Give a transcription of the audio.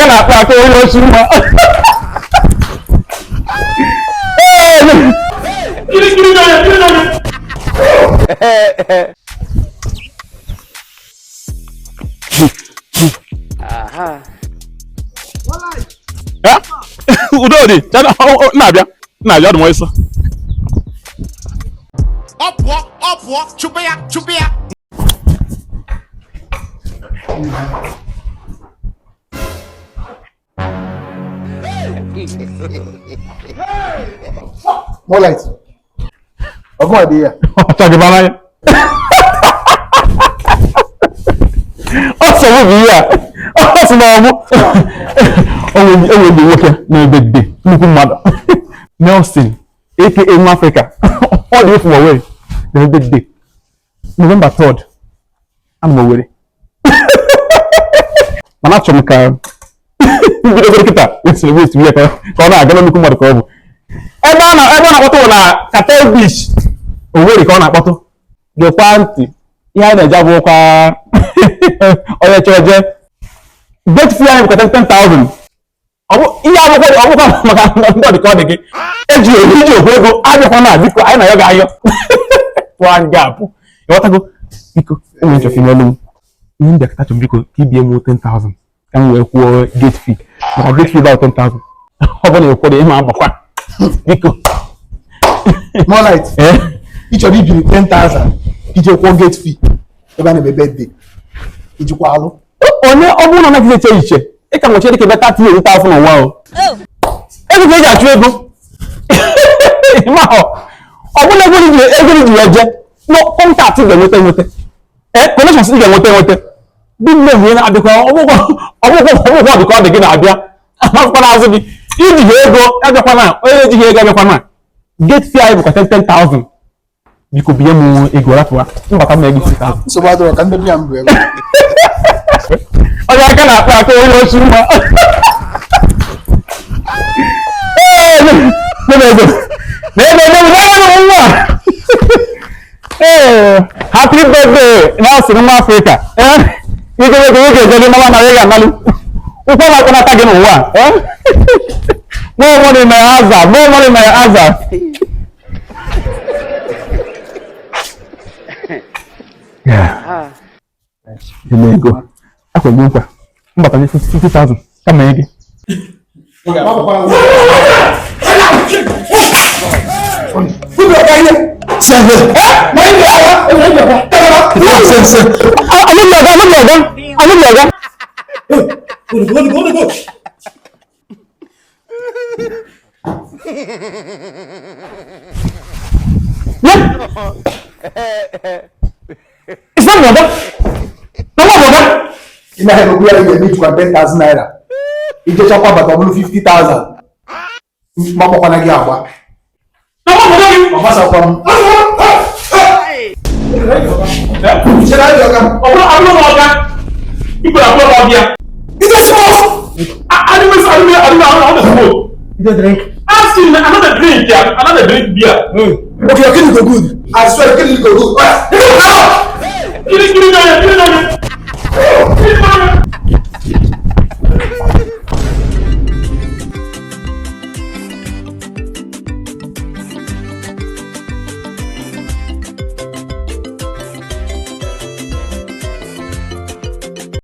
Aka na-akpa aka onye ochi mma. Kiri kiri n'onye, kiri n'onye. Udo dị, na-abịa, na-abịa ọdụ m ọsọ. Ọ pụọ, ọ pụọ, chụpụ ya, chụpụ ya. More light. Ọgụ adị ya. Ọcha gị bara ya. Ọ sọ mụ bụ ihe a. Ọ sị na ọ bụ. O nwere ndị nwoke na-ebe dị nnukwu mmadụ. Nelson, aka nwa Afrịka. Ọ dị efu Owerri na-ebe dị. November 3rd, ana m Owerri. Mana achọrọ m ka bidogoro kịta celebrate ya ka ọ na-aga na nnukwu mmadụ ka ọ bụ. Ebe a na-akpọtụ bụ na Cartel Beach, Owerri ka ọ na-akpọtụ. Gekwa ntị, ihe anyị na-eje abụrụkwa onye chọrọ jee. Gate fee anyị bụkwa 10,000. Ọ bụ ihe akwụkwọ ọ bụkwa maka ndị ọ dị ka ọ dị gị. Eji iji okwu ego abịakwa na biko anyị na ya ga-ayọ. Pụọ anyị ga-apụ. Ịghọtago? Biko, enwere nchọfị n'elu m. Ihe ndị akata chọrọ biko ka ibie m 10,000 ka m wee kwụọ gate fee. Maka gate fee about 10,000. Ọ bụ na ekwere ịma agbakwa. Biko. More light. Eh? Ị chọrọ ibiri 10,000 iji kwụọ gate fee ebe a na-eme birthday. Ijikwa alụ. Onye ọ bụrụ na anaghị eche iche, ị ka nwechara ike beta tinye erite afọ n'ụwa o. Ego ka eji achụ ego. Ma ọ bụrụ na ego ji ya jee, no contact ga-enweta enweta. Ee, connections ga-enweta enweta. Dị mmehie na-abịakwa ọbụkwa ọbụkwa dị ka ọ dị gị na-abịa. Akwụkwọ n'azụ gị. Iji ego abịakwa na onye ejighị ego abịakwa na gate fee anyị bụkwa 10,000. Biko binye m ego rapụwa mbata m na ego 50,000. Nsogbu adịrọ ka ndị bịa mbụ ebe. Onye aka na-akpa aka onye ochi mma. Ee, nye m ego. Na ego nye m nye m nwa. Ee, happy birthday Nelson nwa Afrịka. Ee, ego ego ego ego gị mama na ị ga-analụ. Ụkwụ na-akpọnata gị n'ụwa. Ee, more money my aza, more money my aza. Yeah. Nye m ego. Akwa gị nkwa. Mbata nye 50,000 kama nye gị. Alụghị ọga, alụghị ọga, alụghị ọga. It's not ọga. Na nwa bụ ọga. Ị naghị emekwu ya ihe n'ijikwa 10,000 naira. Ijechakwa bata ọ bụrụ 50,000. Ma gbakwana gị agba. Na nwa bụ ọga gị. Ọ gbasakwa m. Chere anyị ọga m. Ọ bụrụ abụrụ m ọga. Ikwe abụrụ m ọbịa. Ije smoke! Adịghị adịghị adịghị adịghị smoke. Ije drink. Ask him another drink, yeah. Another drink beer. Okay, your kidney go good. I swear, your kidney go good. Kiri kiri n'onye, kiri n'onye. Kiri n'onye.